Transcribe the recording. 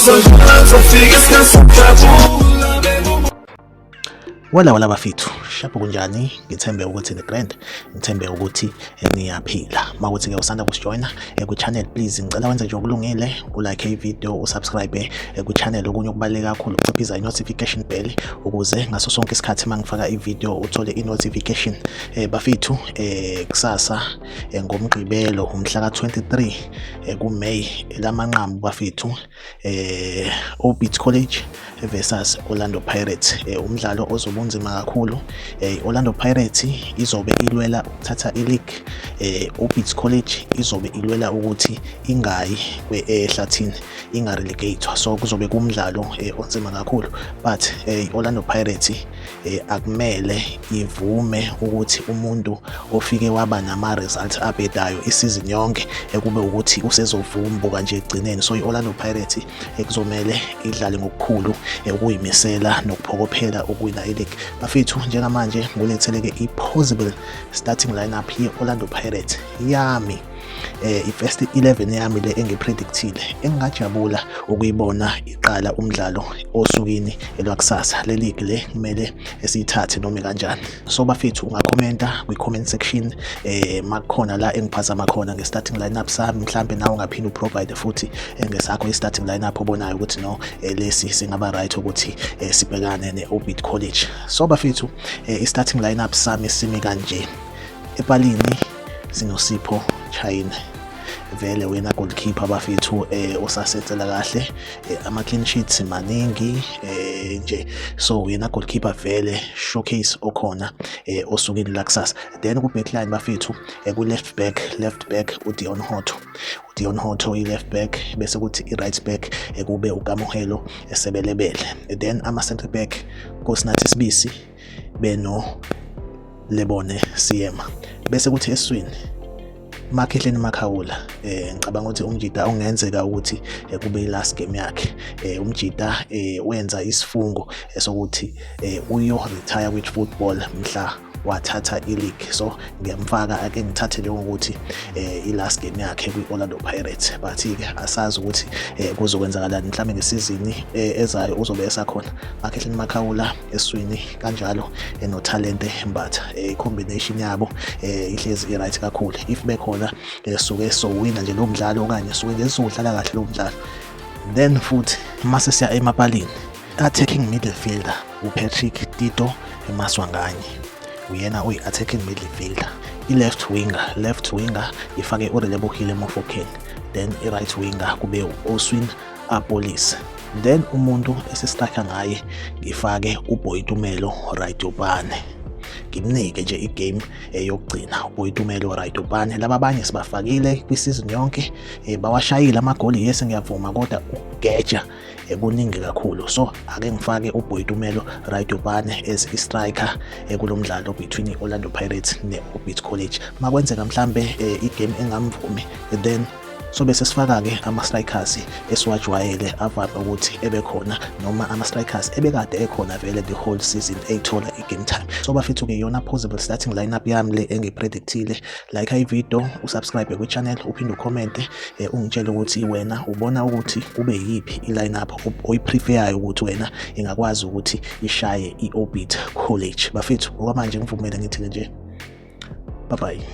Sofika isikhathi sokujabula. Wala wala bafethu, shapho kunjani? Ngithembe ukuthi ni grand, ngithembe ukuthi niyaphila. Makuthi ke usanda kusijoyina ku-channel, please ngicela wenze nje okulungile, ulike i-video, usubscribe ku-channel. Okunye okubaluleke kakhulu ukuciphiza i-notification bell ukuze ngaso sonke isikhathi uma ngifaka i-video uthole i-notification. Bafethu, kusasa ngoMgqibelo umhla ka-23 kuMay, elamanqamu bafethu, Orbit College versus Orlando Pirates, umdlalo ozobe unzima kakhulu. Orlando Pirates izobe ilwela ukuthatha i-league, Orbit College izobe ilwela ukuthi ingayi ehlathini, ingarelegatewa, so kuzobe kumdlalo onzima kakhulu, but Orlando Pirates akumele ivume ukuthi umuntu ofike waba nama results abhedayo isizini yonke ekube ukuthi usezovumbuka nje egcineni. So i-Orlando Pirates kuzomele idlale ngokukhulu ukuyimisela nokuphokophela ukuwina i-league. Bafethu, njengamanje ngulethele-ke i-possible starting lineup ye-Orlando Pirates yami, i-first 11 yami le engipredictile engingajabula ukuyibona iqala umdlalo osukwini elwakusasa. Le league le kumele esiyithathe noma kanjani. So bafethu, ungakhomenta kwi-comment section makukhona la engiphazama khona nge-starting lineup sami. Mhlambe nawe ungaphinde uprovide futhi ngesakho i-starting lineup obonayo ukuthi no, lesi singaba right ukuthi sibhekane ne-Orbit College. So bafethu, i-starting lineup sami simi kanje. Epalini sinoSipho Chaine, vele wena goalkeeper bafethu osasenzela kahle, ama clean sheets maningi nje, so yena goalkeeper vele showcase okhona osukwini lakusasa. Then ku backline bafethu, ku left back, left back uDeon Hotto, uDeon Hotto i-left back, bese kuthi i-right back kube uKamohelo Sebelebele. Then ama center back, Nkosinathi Sibisi beno Lebone Seema. Bese kuthi eswini, Makhehleni Makhawula. Ngicabanga ukuthi umjida ongenzeka ukuthi kube i-last game yakhe. Umjida wenza isifungo sokuthi uyo retire with football mhla wathatha i-league, so ngiyamfaka, ake ngithathe njengokuthi i-last game yakhe kwi-Orlando Pirates, but-ke asazi ukuthi kuzokwenzakalani, mhlawumbe ngesizini ezayo uzobe esakhona. Makhehleni Makhawula eswini kanjalo noThalente Mbatha, i-combination yabo ihlezi i-right kakhulu. If bekhona suke sowina nje lo mdlalo okanye suke nje sizodlala kahle lo mdlalo. Then futhi mase siya emapalini, attacking midfielder uPatrick Tito Maswanganyi, uyena oyi-attacking midfielder. I-left winger, left winger ifake uRelebohile Mofokeng, then i-right winger kube u-Oswin Appollis. Then umuntu esistrike ngaye ngifake uBoitumelo Radiopane, ngimnike nje igame eyokugcina uBoitumelo Radiopane. Laba abanye sibafakile kwisizini yonke, bawashayile amagoli, yes, ngiyavuma, kodwa ukugeja kuningi kakhulu, so ake ngifake uBoitumelo Radiopane as i-striker kulo mdlalo between i-Orlando Pirates ne-Orbit College. Makwenzeka mhlambe igame engamvumi, then so bese sifaka-ke ama-strikers esiwajwayele avame ukuthi ebekhona noma ama-strikers ebekade ekhona vele the whole season eyithola i-game time. So bafethu-ke, iyona possible starting lineup yami le engiyipredictile. Like i-video, usubscribe kwi-channel, uphinde ukhomente, ungitshele ukuthi wena ubona ukuthi kube yiphi i-lineup oyipreferayo ukuthi wena ingakwazi ukuthi ishaye i-Orbit College. Bafethu, okwamanje ngivumele ngithi-ke nje bye bye.